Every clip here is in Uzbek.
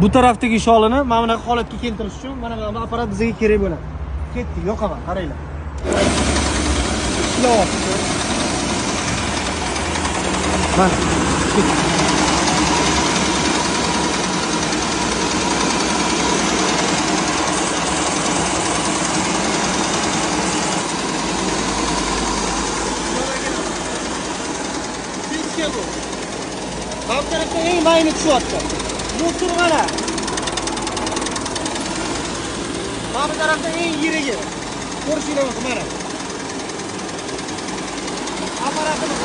Bu tarafdagi sholini mana bunaqa holatga keltirish uchun mana bu apparat bizga kerak bo'ladi. Ketdik, yoqaman, qaranglar. Ishlayapti. Mana. Pechka bu. Ham tarafdan eng mayni tushyapti. Motor mana. Mana bu tarafda eng yirigi. Ko'rishinglar mumkin mana. Apparatimiz.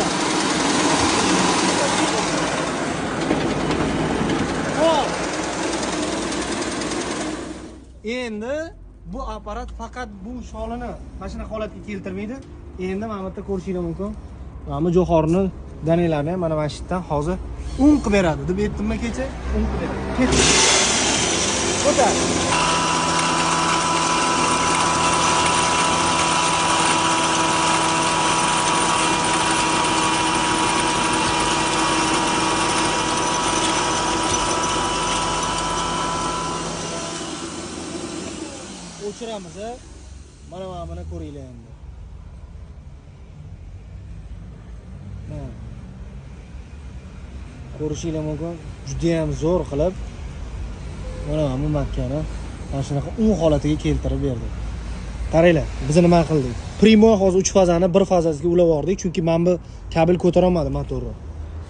Hop. Endi bu apparat faqat bu sholini mana shunaqa holatga keltirmaydi. Endi mana bu yerda ko'rishinglar mumkin. Mana bu jo'xorini danalarni ham mana shu yerdan hozir un qilib beradi deb aytdimmi kecha? Un qilib beradi. Ketdik. O'tar. O'chiramiz. Mana buni ko'ringlar endi. Mana. Ko'rishinglar mumkin, juda ham zo'r qilib mana bu makkani mana shunaqa un holatiga keltirib berdi. Qaranglar, biz nima qildik? Primoy hozir 3 fazani 1 fazasiga ulab yubordik, chunki mana bu kabel ko'tara olmadi motorni.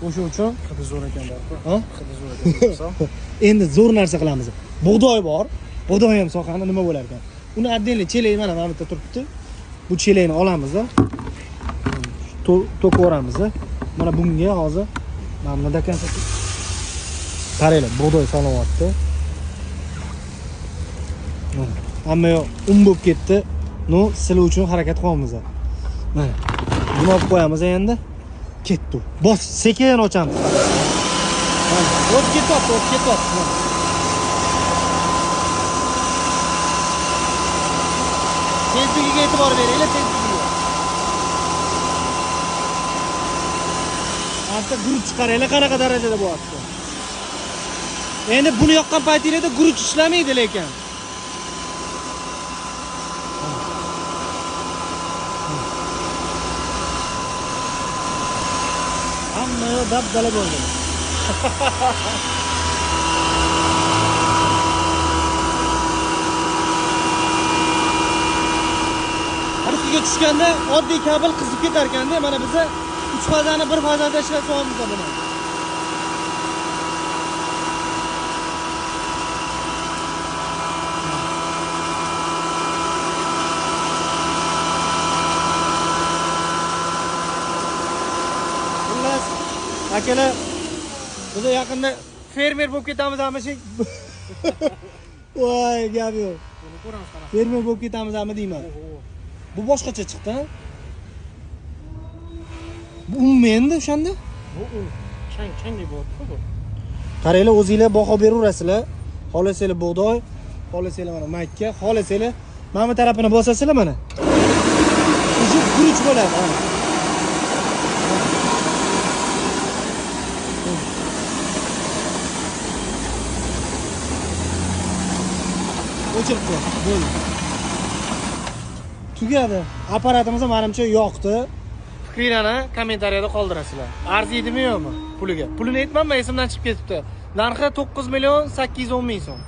O'sha uchun hidi zo'r ekan baribir. Ha? Hidi zo'r ekan. Endi zo'r narsa qilamiz. Bug'doy bor. Bug'doy ham sohani nima bo'lar ekan? Uni отдельно chelak mana bu yerda turibdi. Bu chelakni olamiz-da. To'kib yuboramiz-da. Mana bunga hozir mana buni dokonsa qaranglar, bug'doy solinyapti. Hamma yoq un bo'lib ketdi. No, sizlar uchun harakat qilyapmiz. Mana buni olib qo'yamiz endi. Ketdi. Bos, sekin ochamiz. Mana, o'tib ketyapti, o'tib ketyapti. Tezligiga e'tibor beringlar, tezligiga. Avto guruch chiqaringlar, qanaqa darajada bo'lyapti. Endi buni yoqqan paytingizda guruch ishlamaydi lekin. Hamma yoq dabdala bo'ldi. Ustiga tushganda oddiy kabel qizib ketar ekanda, mana biza 3 fazani 1 fazada ishlatyapmiz buni. Xullas, akalar, biz yaqinda fermer bo'lib ketamiz amishik. Voy, gap yo'q. Buni ko'ramiz qanaqa. Fermer bo'lib ketamizmi deyman. Bu boshqacha chiqdi. Bu unmi endi o'shanda? Bu un. Chang, changdek bo'lyapti bu. Qaranglar, o'zinglar baho beraverasizlar. Xohlasanglar bug'doy, xohlasanglar mana makka, xohlasanglar mana bu tarafini bosasizlar mana. Uji guruch bo'ladi mana. O'chirib qo'y, bo'ldi. Tugadi. Apparatimiz menimcha yoqdi. Fikringizni kommentariyada qoldirasizlar. Arziydimi yo'qmi puliga? Pulini aytmanman, esimdan chiqib ketibdi. Narxi 9 million 810 ming so'm.